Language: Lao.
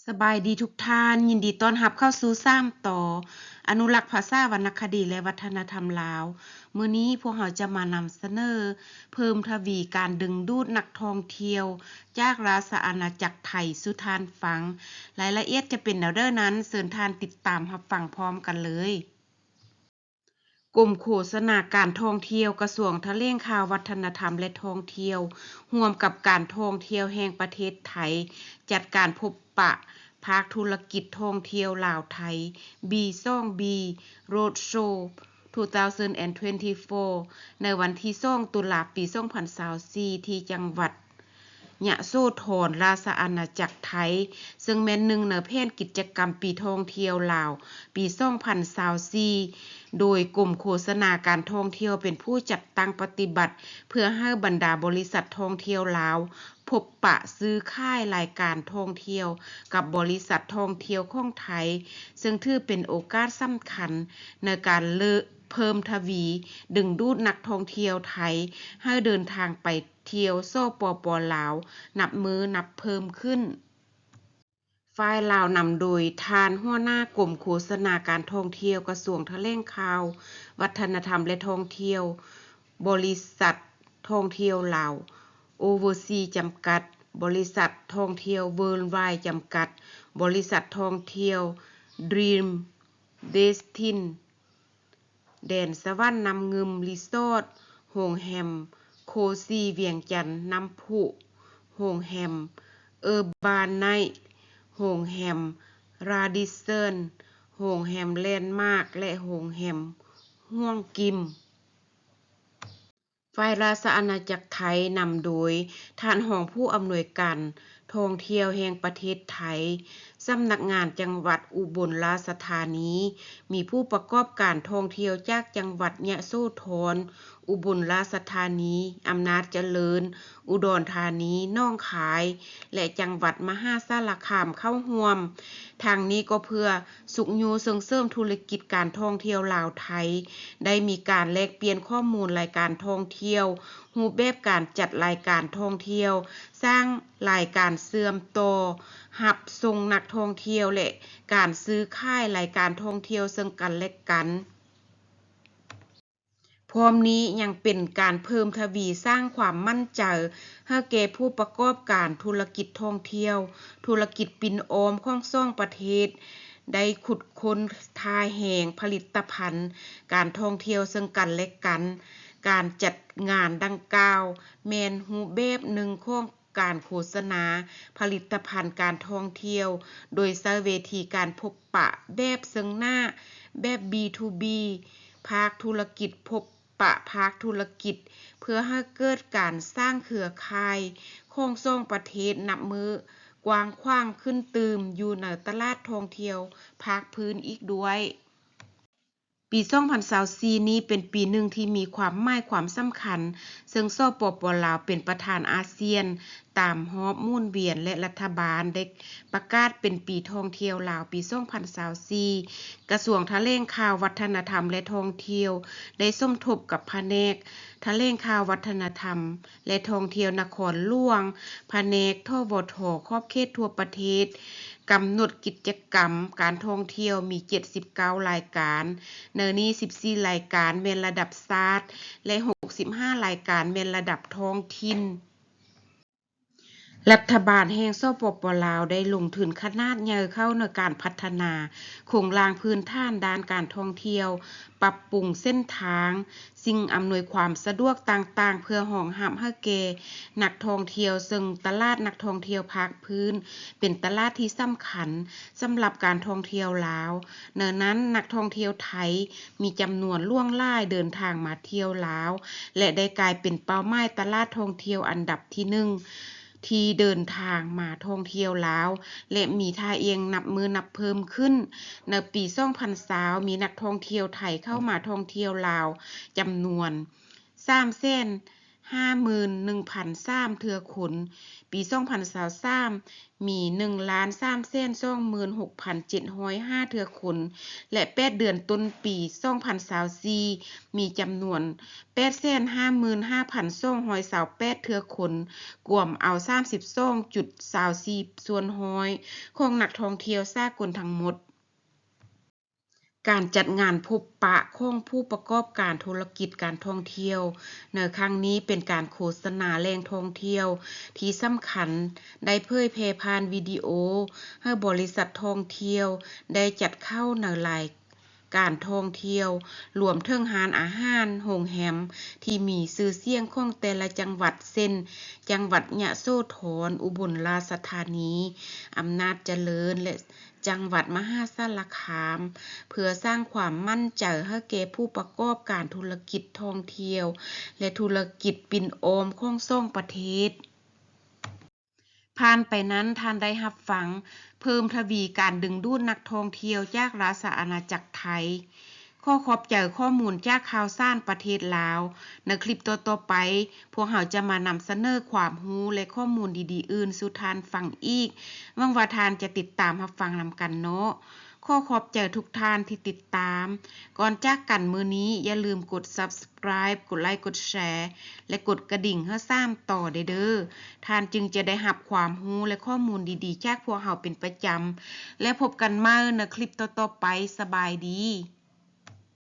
ສະບາຍດີທຸກທ່ານ, ຍິນດີຕ້ອນຮັບເຂົ້າສູ່ສາມຕໍ່ ອະນຸລັກພາສາ, ວັນນະຄະດີ ແລະ ວັດທະນະທຳລາວ. ມື້ນີ້ພວກເຮົາຈະມານຳສະເໜີເພີ່ມທະວີການດຶງດູດນັກທ່ອງທ່ຽວຈາກລາຊະອານາຈັກໄທສູ່ທ່ານຟັງ. ລາຍລະອຽດຈະເປັນແນວໃດນັ້ນ, ເຊີນທ່ານຕິດຕາມຮັບຟັງພ້ອມກັນເລີຍ. ກົມໂຄສະນາການທ່ອງທ່ຽວ ກະຊວງຖະແຫຼງຂ່າວ ວັດທະນະທຳ ແລະ ທ່ອງທ່ຽວ ຮ່ວມກັບການທ່ອງທ່ຽວແຫ່ງປະເທດໄທ ຈັດການພົບປະພາກທຸລະກິດທ່ອງທ່ຽວລາວໄທ ບີສອງບີ Roadshow two thousand twenty-four ໃນວັນທີສອງ ຕຸລາ ປີສອງພັນຊາວສີ່ ທີ່ຈັງຫວັດ ຍະໂສທອນ ລາຊະອານາຈັກໄທ, ເຊິ່ງແມ່ນໜຶ່ງໃນແຜນກິດຈະກຳປີທ່ອງທ່ຽວລາວ ປີສອງພັນຊາວສີ່ ໂດຍກົມໂຄສະນາການທ່ອງທ່ຽວເປັນຜູ້ຈັດຕັ້ງປະຕິບັດ ເພື່ອໃຫ້ບັນດາບໍລິສັດທ່ອງທ່ຽວລາວ ພົບປະຊື້ຂາຍລາຍການທ່ອງທ່ຽວກັບບໍລິສັດທ່ອງທ່ຽວຂອງໄທ, ເຊິ່ງຖືເປັນໂອກາດສຳຄັນໃນການເລີ ເພີ່ມທະວີດຶງດູດນັກທ່ອງທ່ຽວໄທໃຫ້ເດີນທາງໄປທ່ຽວ ສປປ ລາວ ນັບມື້ນັບເພີ່ມຂຶ້ນ. ຝ່າຍລາວນຳໂດຍທ່ານຫົວໜ້າກົມໂຄສະນາການທ່ອງທ່ຽວ ກະຊວງຖະແຫຼງຂ່າວ ວັດທະນະທຳ ແລະ ທ່ອງທ່ຽວ, ບໍລິສັດທ່ອງທ່ຽວລາວ Overseas ຈຳກັດ, ບໍລິສັດທ່ອງທ່ຽວ Worldwide ຈຳກັດ, ບໍລິສັດທ່ອງທ່ຽວ Dream Destin ແດນສະຫວັນນ້ຳງື່ມຣີສອດ, ໂຮງແຮມໂຄຊີວຽງຈັນນ້ຳພຸ, ໂຮງແຮມເອີບານໄນ, ໂຮງແຮມຣາດິສັນ, ໂຮງແຮມແລນມາກ ແລະ ໂຮງແຮມຮ່ວງກິມ. ຝ່າຍລາຊະອານາຈັກໄທນຳໂດຍທ່ານຮອງຜູ້ອຳນວຍການທ່ອງທ່ຽວແຫ່ງປະເທດໄທ, ສຳນັກງານຈັງຫວັດອຸບົນລາຊະທານີ, ມີຜູ້ປະກອບການທ່ອງທ່ຽວຈາກຈັງຫວັດຍະໂສທອນ, ອຸບົນລາຊະທານີ, ອຳນາດຈະເລີນ, ອຸດອນທານີ, ໜອງຄາຍ ແລະ ຈັງຫວັດມະຫາສາລະຄາມເຂົ້າຮ່ວມ. ທັງນີ້ກໍເພື່ອຊຸກຍູ້ສົ່ງເສີມທຸລະກິດການທ່ອງທ່ຽວລາວໄທ, ໄດ້ມີການແລກປ່ຽນຂໍ້ມູນລາຍການທ່ອງທ່ຽວ, ຮູບແບບການຈັດລາຍການທ່ອງທ່ຽວ, ສ້າງລາຍການເຊື່ອມຕໍ່, ຮັບສົ່ງນັກທ່ອງທ່ຽວ ແລະ ການຊື້ຂາຍລາຍການທ່ອງທ່ຽວເຊິ່ງກັນແລະກັນ. ພ້ອມນີ້ຍັງເປັນການເພີ່ມທະວີສ້າງຄວາມໝັ້ນໃຈໃຫ້ແກ່ຜູ້ປະກອບການທຸລະກິດທ່ອງທ່ຽວ, ທຸລະກິດປິ່ນອ້ອມຂອງສອງປະເທດ ໄດ້ຂຸດຄົ້ນທ່າແຮງຜະລິດຕະພັນການທ່ອງທ່ຽວເຊິ່ງກັນແລະກັນ. ການຈັດງານດັ່ງກ່າວແມ່ນຮູບແບບໜຶ່ງຂອງ ການໂຄສະນາຜະລິດຕະພັນການທ່ອງທ່ຽວ ໂດຍໃຊ້ເວທີການພົບປະແບບເຊິ່ງໜ້າ, ແບບ B to B ພາກທຸລະກິດພົບປະພາກທຸລະກິດ ເພື່ອໃຫ້ເກີດການສ້າງເຄືອຂ່າຍຂອງສອງປະເທດນັບມື້ກວ້າງຂວາງຂຶ້ນຕື່ມຢູ່ໃນຕະຫຼາດທ່ອງທ່ຽວພາກພື້ນອີກດ້ວຍ. ປີສອງພັນຊາວສີ່ນີ້ເປັນປີໜຶ່ງທີ່ມີຄວາມໝາຍຄວາມສຳຄັນ, ເຊິ່ງ ສປປ ລາວ ເປັນປະທານອາຊຽນຕາມຮອບໝູນວຽນ ແລະ ລັດຖະບານໄດ້ປະກາດເປັນປີທ່ອງທ່ຽວລາວປີສອງພັນຊາວສີ່. ກະຊວງຖະແຫຼງຂ່າວ ວັດທະນະທຳ ແລະ ທ່ອງທ່ຽວ ໄດ້ສົມທົບກັບພະແນກຖະແຫຼງຂ່າວ ວັດທະນະທຳ ແລະ ທ່ອງທ່ຽວນະຄອນຫຼວງ, ພະແນກ ທວທ ຂອບເຂດທົ່ວປະເທດ ກຳນົດກິດຈະກຳການທ່ອງທ່ຽວມີເຈັດສິບເກົ້າລາຍການ, ໃນນີ້ສິບສີ່ລາຍການແມ່ນລະດັບຊາດ ແລະ ຫົກສິບຫ້າລາຍການແມ່ນລະດັບທ້ອງຖິ່ນ. ລັດຖະບານແຫ່ງ ສປປ ລາວ ໄດ້ລົງທຶນຂະໜາດໃຫຍ່ເຂົ້າໃນການພັດທະນາໂຄງລ່າງພື້ນຖານດ້ານການທ່ອງທ່ຽວ, ປັບປຸງເສັ້ນທາງ, ສິ່ງອຳນວຍຄວາມສະດວກຕ່າງໆ ເພື່ອຮອງຮັບໃຫ້ແກ່ນັກທ່ອງທ່ຽວ, ເຊິ່ງຕະຫຼາດນັກທ່ອງທ່ຽວພາກພື້ນເປັນຕະຫຼາດທີ່ສຳຄັນສຳລັບການທ່ອງທ່ຽວລາວ. ໃນນັ້ນ, ນັກທ່ອງທ່ຽວໄທມີຈຳນວນຫຼວງຫຼາຍເດີນທາງມາທ່ຽວລາວ ແລະ ໄດ້ກາຍເປັນເປົ້າໝາຍຕະຫຼາດທ່ອງທ່ຽວອັນດັບທີໜຶ່ງ ທີ່ເດີນທາງມາທ່ອງທ່ຽວລາວ ແລະ ມີທ່າອ່ຽງນັບມື້ນັບເພີ່ມຂຶ້ນ. ໃນປີສອງພັນຊາວ ມີນັກທ່ອງທ່ຽວໄທເຂົ້າມາທ່ອງທ່ຽວລາວຈຳນວນສາມແສນ ຫ້າໝື່ນໜຶ່ງພັນສາມເທື່ອຄົນ, ປີສອງພັນຊາວສາມ ມີໜຶ່ງລ້ານສາມແສນສອງໝື່ນຫົກພັນເຈັດຮ້ອຍຫ້າເທື່ອຄົນ ແລະ ແປດເດືອນຕົ້ນປີສອງພັນຊາວສີ່ ມີຈຳນວນແປດແສນຫ້າໝື່ນຫ້າພັນສອງຮ້ອຍຊາວແປດເທື່ອຄົນ, ກວມເອົາສາມສິບສອງຈຸດຊາວສີ່ສ່ວນຮ້ອຍຂອງນັກທ່ອງທ່ຽວສາກົນທັງໝົດ. ການຈັດງານພົບປະຂອງຜູ້ປະກອບການທຸລະກິດການທ່ອງທ່ຽວໃນຄັ້ງນີ້ ເປັນການໂຄສະນາແຫຼ່ງທ່ອງທ່ຽວທີ່ສຳຄັນ ໄດ້ເຜີຍແຜ່ຜ່ານວິດີໂອໃຫ້ບໍລິສັດທ່ອງທ່ຽວໄດ້ຈັດເຂົ້າໃນລາຍການທ່ອງທ່ຽວ, ລວມເຖິງຮ້ານອາຫານ, ໂຮງແຮມທີ່ມີຊື່ສຽງຂອງແຕ່ລະຈັງຫວັດ ເຊັ່ນ ຈັງຫວັດຍະໂສທອນ, ອຸບົນລາຊະທານີ, ອຳນາດຈະເລີນ ແລະ ຈັງຫວັດມະຫາສາລະຄາມ ເພື່ອສ້າງຄວາມໝັ້ນໃຈໃຫ້ແກ່ຜູ້ປະກອບການທຸລະກິດທ່ອງທ່ຽວ ແລະ ທຸລະກິດປິ່ນອ້ອມຂອງສອງປະເທດ. ຜ່ານໄປນັ້ນ, ທ່ານໄດ້ຮັບຟັງເພີ່ມທະວີການດຶງດູດນັກທ່ອງທ່ຽວຈາກລາຊະອານາຈັກໄທ. ຂໍຂອບໃຈຂໍ້ມູນຈາກຂ່າວສານປະເທດລາວ. ໃນຄລິບຕໍ່ໆໄປ, ພວກເຮົາຈະມານຳສະເໜີຄວາມຮູ້ ແລະ ຂໍ້ມູນດີໆອື່ນສູ່ທ່ານຟັງອີກ. ຫວັງວ່າທ່ານຈະຕິດຕາມຮັບຟັງນຳກັນເນາະ. ຂໍຂອບໃຈທຸກທ່ານທີ່ຕິດຕາມ. ກ່ອນຈາກກັນມື້ນີ້, ຢ່າລືມກົດ Subscribe ກົດໄລຄ໌ ກົດແຊ ແລະ ກົດກະດິ່ງໃຫ້ສາມຕໍ່ແດ່ເດີ. ທ່ານຈຶ່ງຈະໄດ້ຮັບຄວາມຮູ້ ແລະ ຂໍ້ມູນດີໆຈາກພວກເຮົາເປັນປະຈຳ. ແລ້ວພົບກັນໃໝ່ໃນຄລິບຕໍ່ໆໄປ. ສະບາຍດີ.